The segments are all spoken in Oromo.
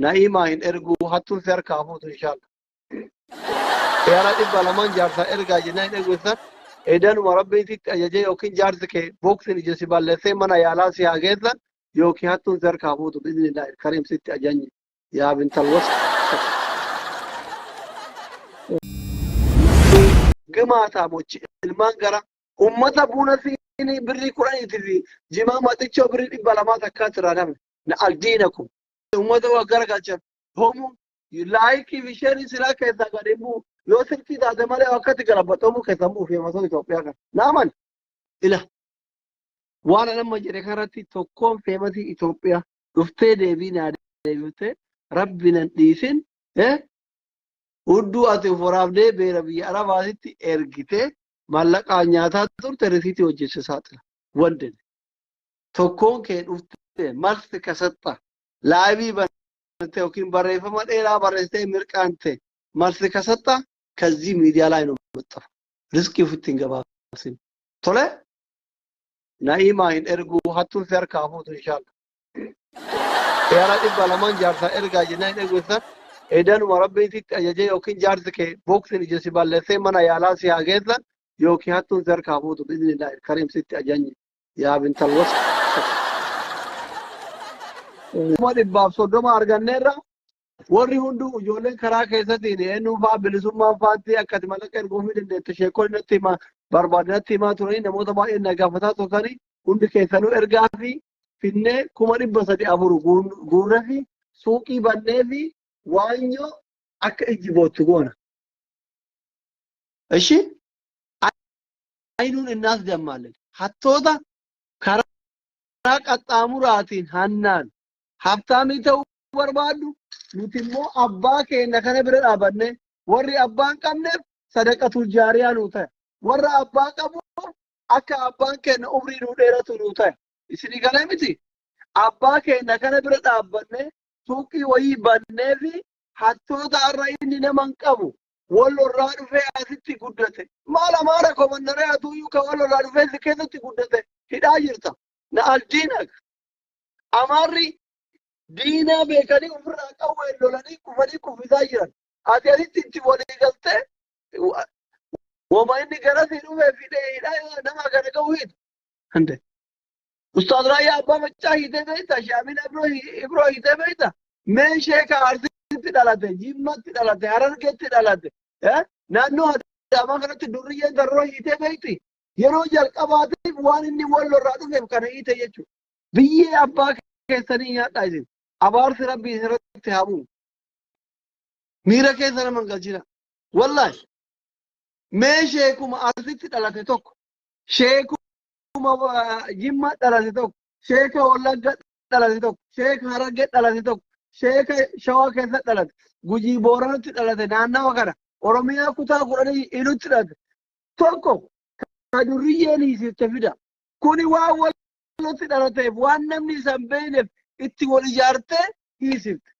Na'iimaa hin erguu, hattuun si harkaa fuutu inshaalla. Xiyyaara 200n jaarsaa ergaa jennaan hin ergu san edanuma rabbiin sitti ajajee yookiin jaarsi kee boksiin ija si balleessee mana yaalaa si haa geessan yookiin hattuun si harkaa fuutu biiznillaahi kariim sitti ajajne yaa bintal wasa. Gimaataamochi ilmaan gara ummata buuna siinii birrii 10 fi jimaa maxichoo birrii 200 takkaa irraa namni na aldiinakum. Ummata waa garagalchan homu laayikii fi sheerii silaa keessaa gadi bu'u yoo silkii taate malee akkatti galabaxamuu keessan bu'u feemasoon Itoophiyaa kana. Naaman ila waan an amma jedhe kanarratti tokkoon feemasii Itoophiyaa dhuftee deebii naa deebiftee rabbi nan dhiisin. Hudduu ati of waraabdee beera biyya Arabaatitti ergitee mallaqaan nyaataa turte risiitii hojjechuu saaxila. Wandene. Tokkoon kee dhuftee malsi kasaxxa laayivii bante yookiin barreeffama dheeraa barreessitee mirqaante malsi kasaxxa kazzii miidiyaa laay nu maxxafa. Riskii ofitti hin gabaabsin. Tole? Na'iimaa hin erguu, hattuun si harkaa fuutu inshaalla. Xiyyaara 200n jaarsaa ergaa jennaan hin ergu san edanuma rabbiin sitti ajajee yookiin jaarsi kee boksiin ija si balleessee mana yaalaa si haa geessan yookiin hattuun si harkaa fuutu biiznillaahi kariim sitti ajajne yaa bintal wasa. 130,000 arganneerra. Warri hunduu ijoolleen karaa keessattiin eenyuun fa'aa bilisummaan fa'aatti akka ati mallaqa erguufii dandeette sheekonni natti himaa barbaade natti himaa turanii, namoota baay'een na gaafataa turtanii. Hundi keessanuu ergaa fi finnee 304,000 guurree fi suuqii bannee fi waanyoo akka ijji boottu goona. Ishi ayinuun innaas dammaallen hattoota karaa qaxxaamuraatiin hannaan haftaamii ta'uu barbaaddu, nuti immoo abbaa keenya kana bira dhaabanne warri abbaa hin qabneef sadaqatul jaariyaa nuu ta'e, warra abbaa qabu akka abbaan keenya umrii nuu dheeratu nuu ta'e. Isinii galee miti? Abbaa keenya kana bira dhaabbanne suuqii wayii bannee fi hattoota har'a inni nama hin qabu wallorraa dhufee asitti guddate maal amaara komannaree atuuyyuu kan wallorraa dhufee si keessatti guddate hidhaa jirta na aldiinak. Amaarri diinaa beekanii ofirraa qawween lolanii kufanii kuffisaa jiran. Ati asitti itti walii galtee wama inni garasii dhufee fidee hidhaa nama kana ga'u hiitu. Hande. Ustaaz Raayyaa Abbaa Maccaa hiitee beekta? Shaamiin Ibroo hiitee beekta? Mee sheeka Arsiitti dhalate, Jimmatti dhalate, Harargeetti dhalate, naannoo Adaamaa kanatti durriyyeen darroo hiitee beekti? Yeroo jalqabaatiif waan inni wallorraa dhufeef kana hiite jechuudha. Biyyee abbaa keessanii nyaadhaa isin. Abaarsi rabbii isin irratti haa bu'u. Miira keessa nama hin galchina. Wallaahi. Mee sheekuma Arsitti dhalate tokko, sheekuma Jimma dhalate tokko, sheeka Wallagga dhalate tokko, sheeka Harargee dhalate tokko, sheeka Shawaa keessa dhalate, Gujii Booranatti dhalate, naannawa kana, Oromiyaa kutaa 10 ilutti dhalate tokko ka durriyyeen hiisifte fida. Kuni waan wallotti dhalateef, waan namni isa hin beekneef itti wal ijaartee hiisifte.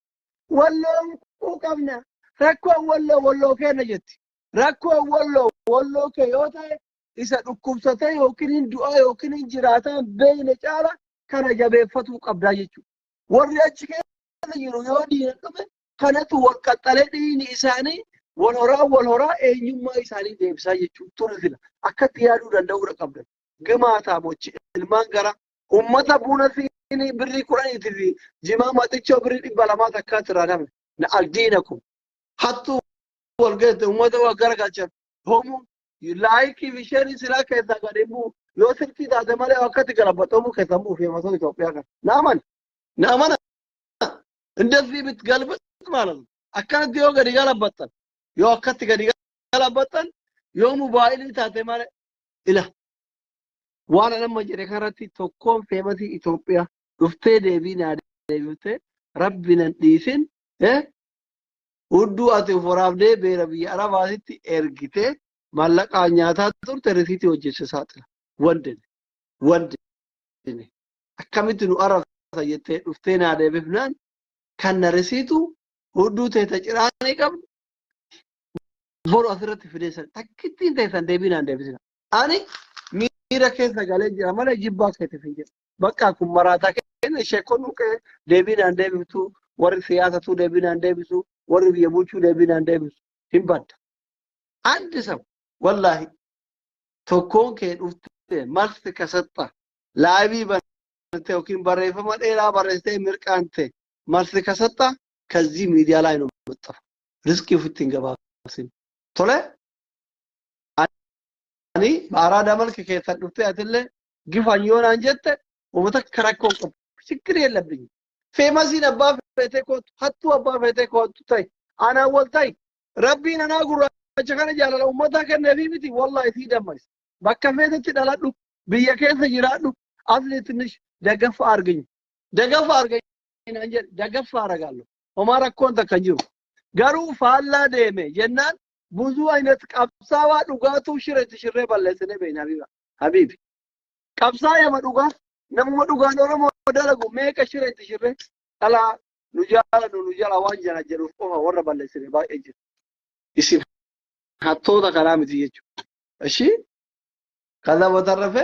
Walloon quuqamna. Rakkoon walloo walloo keenya jetti. Rakkoon walloo walloo kee yoo ta'e, isa dhukkubsatee yookiin hin du'aa yookiin hin jiraataa hin beekne caala kana jabeeffatuu qabdaa jechuudha. Warri achi keessa jiru yoo diina dhufe kanatu wal qaxxalee dhiigni isaanii wal horaa wal horaa eenyummaa isaanii deebisaa jechuudha. Ture sila akkatti yaaduu danda'uudha qabdan. Gimaataamochi ilmaan gara ummata buuna siinii birrii 10 fi jimaa maxichoo birrii 200 takkaa irraa namni na aldiinakum. Hattuu wal geesse ummata wal garagalchan homu laayikii fi sheerii silaa keessaa gadi bu'u yoo silkii taate malee akkatti galabaxamuu keessan bu'u feemasoon Itoophiyaa kana. Naaman naamana እንደዚህ ብትገልብጥ ማለት ነው። Akkanatti yoo gadi galabattan, yoo akkatti gadi galabattan, yoo mobaayilii taate malee ila waan an amma jedhe kanarratti tokkoon feemasii Itoophiyaa dhuftee deebii naa deebiftee rabbi nan dhiisin. Hudduu ati of waraabdee beera biyya Arabaatitti ergitee mallaqaan nyaataa turte risiitii hojjechuu saaxila. Wandine wandine akkamitti nu arabsa jettee dhuftee naa deebifnaan kan na risiitu hudduu teessa ciraanii qabdu boru asirratti fidee san takkittiin teessan deebii naan deebisina. Ani miira keessa galee jira malee jibbaa keetiif hin jiru. Bakka kun maraataa keenya sheekonni deebii naan deebiftu. Warri siyaasatuu deebii naan deebisu, warri biyya bulchuu deebii naan deebisu. Hin badda. አንድ ሰው ወላሂ tokkoon kee dhuftee መልስ ከሰጠ live bante yookiin barreeffama dheeraa barreessitee mirqaante መልስ ከሰጠ ከዚህ ሚዲያ ላይ ነው የምጠፋው። Riskii ofitti hin gabaabsin. Tole, ani በአራዳ መልክ keessan dhuftee atillee gifan yoo naan jette uummata akka rakkoo qabu ችግር የለብኝም። Famousiin abbaa feetee kootu, hattuu abbaa feetee kootu ta'i, anaan wal ta'i. Rabbiin anaa gurraacha kana jaalala uummataa kenneefii miti, wallahi sii dammaysa. Bakka feetetti dhaladhu, biyya keessa jiraadhu, asli ትንሽ ደገፍ አድርገኝ ደገፍ አድርገኝ naan jedhe, ደገፍ አደርጋለሁ። Homaa rakkoon takka hin jiru. Garuu faallaa deeme jennaan ብዙ አይነት qabsaawaa dhugaatuu shira itti shirree balleessinee beekna, habiba. Habibi. Qabsaa'ama dhugaa, namuma dhugaan Oromoo dalagu meeqa shira itti shirree dhalaa nu jaalannu nu jala waan jana jedhuuf qofa warra balleessine baay'ee jira. Isin hattoota kanaa miti jechuudha. እሺ ከዛ በተረፈ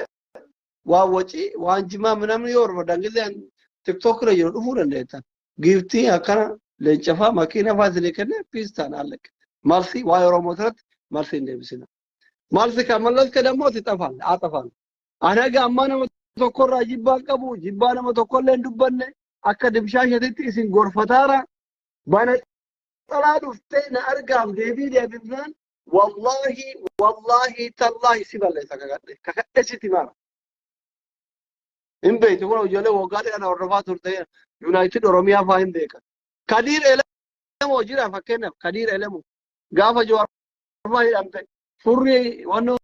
waan wacii waan jimaa ምናምን yoo barbaadan gisee TikTok irra jiru dhufuu dandeettan. Giiftii akkana leenca faa makiina faa isinii kenne piistaan አለቀ። መልሲ waa'ee Oromoo irratti መልሲ hin deebisina. መልስ ከመለስክ ደግሞ ትጠፋለህ፣ አጠፋለሁ። Anaga ammaa nama tokkorraa jibbaa qabu, jibbaa nama tokkollee hin dubbanne, akka dimshaashatitti isin gorfataara. Bana xalaa dhuftee na argaaf deebii deebifnaan, wallaahi wallaahi tallaahi si balleessa, kakadhe kakadhe sitti mara. Hin beektu, kun ijoollee waggaa dheeraa hordofaa turte United Oromiyaa faa hin beekan. Kadiir Elemoo jira fakkeenyaaf. Kadiir Elemoo gaafa Jawaar faa hidhamte furrii wannoo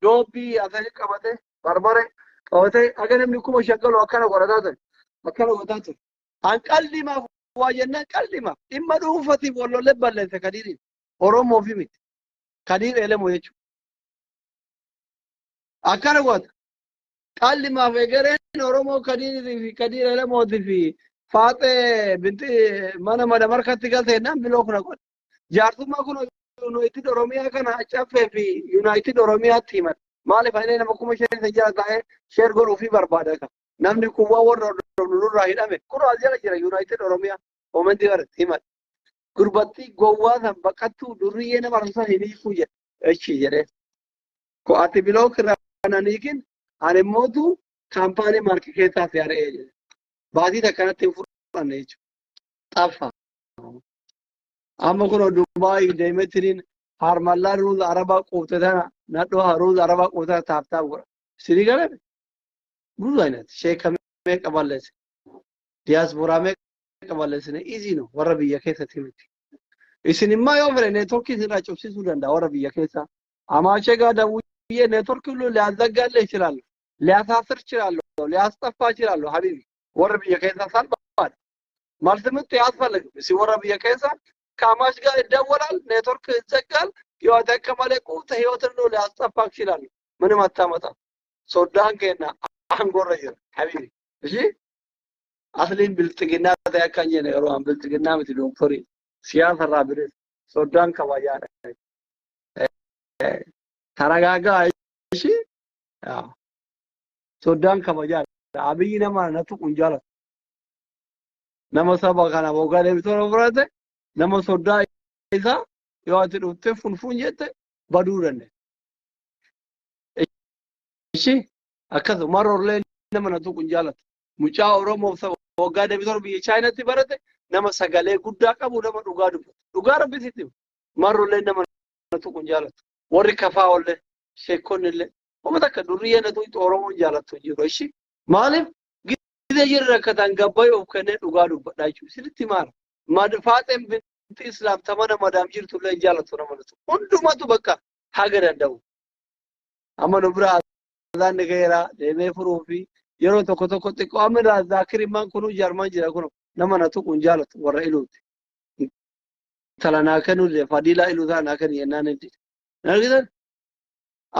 doobbii asii qabate, barbare qabatee aga namni 5,000 galu akkana godhataa ture. Akkana godhataa ture. An qallimaaf waa jennaan, qallimaaf dhimma dhuunfatiif wallollee balleesse Kadiiriin. Oromoo fi miti. Kadiir Elemoo jechuudha. Akkana godhata. Qallimaaf egereen Oromoo Kadiirii fi Kadiir Elemootii fi Faaxee binti mana madamarkatti galte jennaan biloo kuna godhe. Jaarsummaa kun United Oromiyaa kana Caffee fi United Oromiyaatti himan. Maaliif inni nama 5,000 isa jala taa'ee share godhuu fi barbaada kan. Namni kun waan warra hordofnu nurraa hidhame. Kun as jala jira United Oromiyaa. Commentii barate himan. Gurbattii gowwaa san baqattuu durriyyee nama arabsan hin hiikuu jedhe. Echi jedhee. Ko ati block irraa nan hiikin, ani immootu kaampaanii maarkii keessaa si ari'ee jedhe. Baatii takkanatti hin fudhanne jechuudha. Xaffa. Amma kun Dubaay deemetiniin harmallaa ruuza arabaa quufte tana, nadhoo ruuza arabaa quufte tana tap tap godha. Sinii galame? ብዙ አይነት sheeka meeqa balleesse, diyaaspooraa meeqa balleessine, easy no warra biyya keessatti miti. Isin immoo yoo fedhe neetworkii isinirraa cufsiisuu danda'a warra biyya keessaa. አማቼ ጋር ደውዬ ኔትወርክ ሁሉ ሊያዘጋልህ ይችላል፣ ሊያሳስር ይችላል፣ ሊያስጠፋ ይችላል። حبيبي warra biyya keessaa salphaadha. መልስ ምት አያስፈልግም። እሲ warra biyya keessaa ከአማች ጋር ይደወላል፣ ኔትወርክ ይዘጋል። ህይወት ከመለቁ ህይወትን ነው ሊያስጠፋ ይችላል። ምንም አታመጣም። Soddaan keenya aangoorra jira حبيبي። እሺ asliin bilxiginnaa ta'e akka hin jenne, yeroo an bilxiginnaa miti, dooktorii siyaasa irraa bilis soddaan kabajaadha. ተረጋጋ። እሺ soddaan kabajaadha. Abiyyi nama na tuqu hin jaalatu. Nama saba kana waggaa deebitoo fudhate, nama soddaa isaa yoo ati dhuftee funfun jette baduu dandeessa. እሺ akkasuma marroollee nama na tuqu hin jaalatu. Mucaa Oromoof saba waggaa deebitoo biyya Chaayinaatti barate, nama sagalee guddaa qabu, nama dhugaa dubbatu. Dhugaa Rabbi sitti hima. Marroollee nama na tuqu hin jaalatu. Warri kafaa ollee sheekonni illee uummata akka durriyyee na tuqu Oromoon jaalattu hin jiru. እሺ maaliif gizee jirri rakkatan gabbayee of kennee dhugaa dubbadha jechuudha. Sirriitti maara. Faaxeen binti Islaam tamana madaam jirtu illee hin jaalatu nama na tuqu. Hundumatu bakka haga danda'u. Amma nu bira azaanni gaheera, deemee furuu fi yeroo tokko tokko xiqqoo amma irraa zaakirimaan kunuu Jarman jira, kun nama na tuqu hin jaalatu warra iluuti. Intala naa kennullee fadiilaa iluu isaa naa kenni jennaan hin dide. Argitan?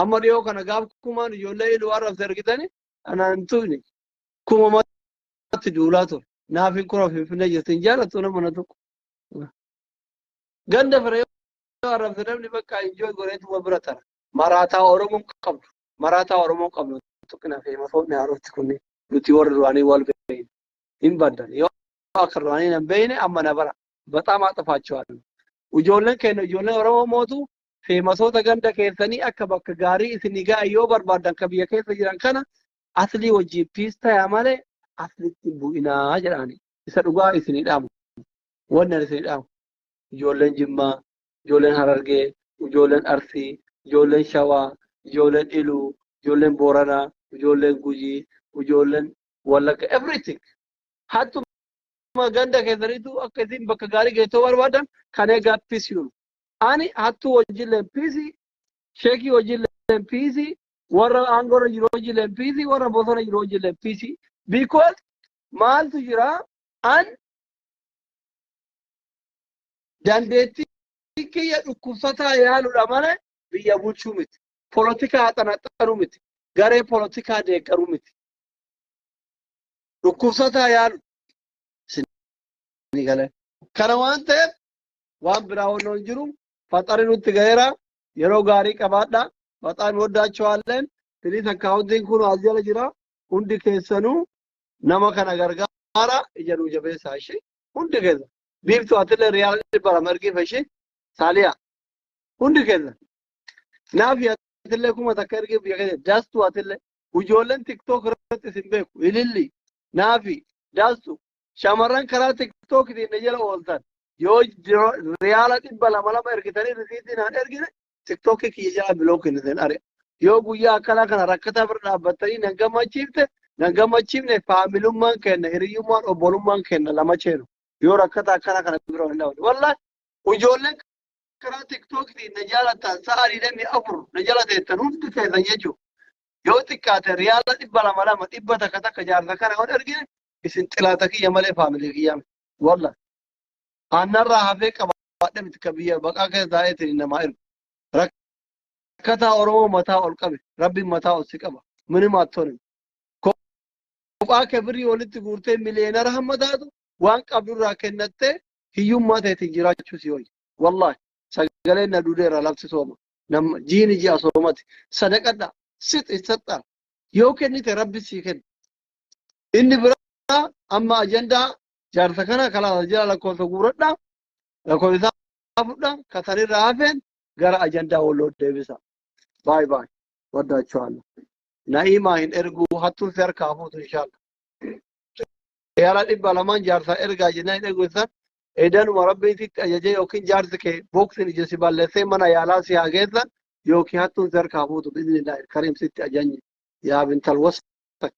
Amma dhiyoo kana gaaf kumaan ijoollee iluu arrabse argitani anaan hin tuqne. Kumamatti duulaa ture. Naaf hin kunoo Finfinnee jirti, hin jaalatu nama na tuqu. Ganda fira yoo arrabse namni bakka enjoy godheetuma bira tara. Maraataa Oromoon qabdu. Maraataa Oromoon qabdu. Tuqina fi mafoonni haarofti kunniin nuti warri duraanii wal beeknu. Hin baddan. Yoo akka duraanii nan beeyne amma na bara. በጣም አጥፋቸዋለሁ. Ijoolleen keenya ijoolleen Oromoo mootu feemasoota ganda keessanii akka bakka gaarii isinii ga'a yoo barbaadan ka biyya keessa jiran kana aslii wajjin peace tayaa malee aslitti bu'inaa jedhaani. Isa dhugaa isinii dhaamu. Wanni ani isinii dhaamu. Ijoolleen Jimmaa, ijoolleen Harargee, ijoolleen Arsii, ijoolleen Shawaa, ijoolleen Iluu, ijoolleen Booranaa, ijoolleen Gujii, ijoolleen Wallagga, everything. Hattuma ganda keessaniitu akka isin bakka gaarii geessoo barbaadan kan eegaa peace jiru. Ani hattuu wajjilleen peace, sheekii wajjilleen peace, warra aangoorra jiru wajjilleen peace, warra bosona jiru wajjilleen peace. Because maaltu jira, an dandeettii kiyya dhukkubsataa yaaluudha malee biyya bulchuu miti. Polotikaa haxanaxanuu miti. Garee polotikaa deeggaruu miti. Dhukkubsataa yaalu. Ni galee. Kana waan ta'eef waan biraa wannoon hin jiru faxari nutti gaheera. Yeroo gaarii qabaadha. በጣም ወዳቸዋለን። Please, akkaawuntiin kun as jala jira. Hundi keessanuu nama kana gargaara, ija nuu jabeessaa ishee hundi keessa. Biiftuu, atillee riyaala 200 ergiif ishee saaliyaa hundi keessa. Naaf atillee 1000 ergiif biyya keessa daastuu atillee ijoolleen TikTok irratti isin beeku ililli naafi daastu shamarran karaa TikTokitiin na jala ooltan yoo riyaala 200 lama ergitanii risiitii naan ergine TikTokii kiyya jala block isin ari'a. Yoo guyyaa akkanaa kana rakkataa bira dhaabbattanii nan gammachiifte nan gammachiifne, faamilummaan kenna, hiriyyummaan, obbolummaan kenna lama cheenu yoo rakkata akkana kana bira hin dhaabne. Wallahi ijoolleen karaa TikTokitiin na jaalatan sa'a 24 na jala teettan hundi keessan jechuudha. Yoo xiqqaate riyaala 200 lama 100 takka jaarsa kana yoo ergine isin xilaata kiyya malee faamilii kiyya miti. Wallahi aannarraa hafee qabaadhe miti ka biyya baqaa keessa taa'eetiin namaa ergu. Rakkataa Oromoo mataa ol qabe rabbiin mataa ol si qaba. ምንም አትሆንም. Kophaa kee birrii walitti guurtee millionaire hamma taatu waan qabdurraa kennattee hiyyummaa ta'eetiin jiraachuu si hoyi. Wallahi sagaleen na duudeera labsi sooma. Nama jiini ji'a soomati. Sadaqadha. Sit issadha. Yoo kennite rabbi sii kenna. Inni biraa amma ajandaa jaarsa kana kalaasa jala lakkoofsa guuradha. Lakkoofsa isaa fudha. Kasanirraa hafeen gara ajandaa walloo deebisa. Baay baay. ወዳችኋለሁ. Na'imaa hin erguu, hattuun si harkaa fuutu inshallah. Yaala 200n jaarsa ergaa jennaan hin ergu isaan edanuma rabbiin sitti ajajee yookiin jaarsi kee booksin ija si balleessee mana yaalaa si haa geessan yookiin hattuun si harkaa fuutu biiznillah kariim sitti ajajne yaa bintal wasak.